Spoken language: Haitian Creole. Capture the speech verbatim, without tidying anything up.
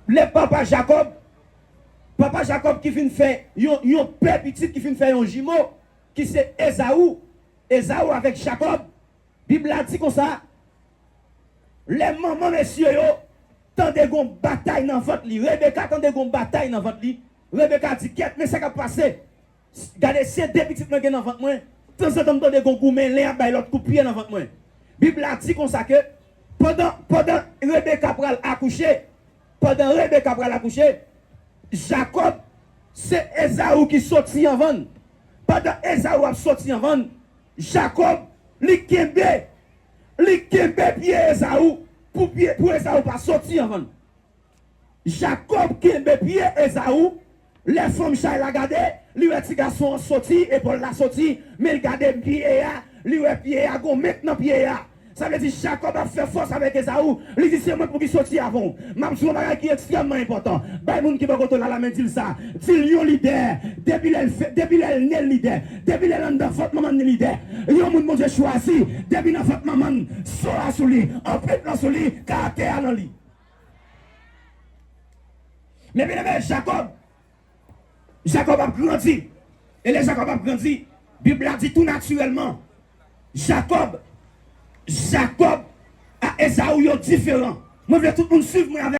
Lè papa Jakòb, papa Jakòb ki fin fè yon, yon pè pitit ki fin fè yon jimo, ki se Ezaou, Ezaou avèk Jakòb, Bib la di konsa, lè manman mesye yo tande gon batay nan vant li, Rebeka tande gon batay nan vant li, Rebeka di, kèt, men sa k ap pase. Gade, se de pitit mwen gen nan vant mwen. Tanzantan m tande gon goumen, len ap bay lòt kout pye nan vant mwen. Bib la di konsa ke pandan, pandan Rebeka pral akouche, pandan Rebeka pral akouche, Jakòb, se Ezaou ki soti anvan l. Pandan Ezaou ap soti anvan l, Jakòb, li kenbe, li kenbe pye Ezaou pou pye, pou Ezaou pa soti anvan l. Jakòb kenbe pye Ezaou. Lè fanm chay la gade, li wè ti gason an soti, epòl la soti, men l gade pye a, li wè pye a, gon menk nan pye a. Sa vle di Jakòb ap fè fòs avèk Ezaou. Li di, se mwen pou ki soti avan w. M ap di w yon bagay ki ekstrèmman enpòtan. Bay moun ki bò kote w la lamen, di l sa. Di l yon lidè, depi lè l fè, depi lè l ne l lidè, depi lè l anndan vant manman n li lidè. Yon moun Bondye chwazi, depi nan vant manman n, so a sou li, anpil nan sou li, karaktè a nan li. Men byeneme, Jakòb, Jakòb ap grandi. E lè Jakòb ap grandi, Bib la di tou natirèlman, Jakòb, Jakòb a Ezaou yo diferan. Mwen vle tout moun swiv mwen avèk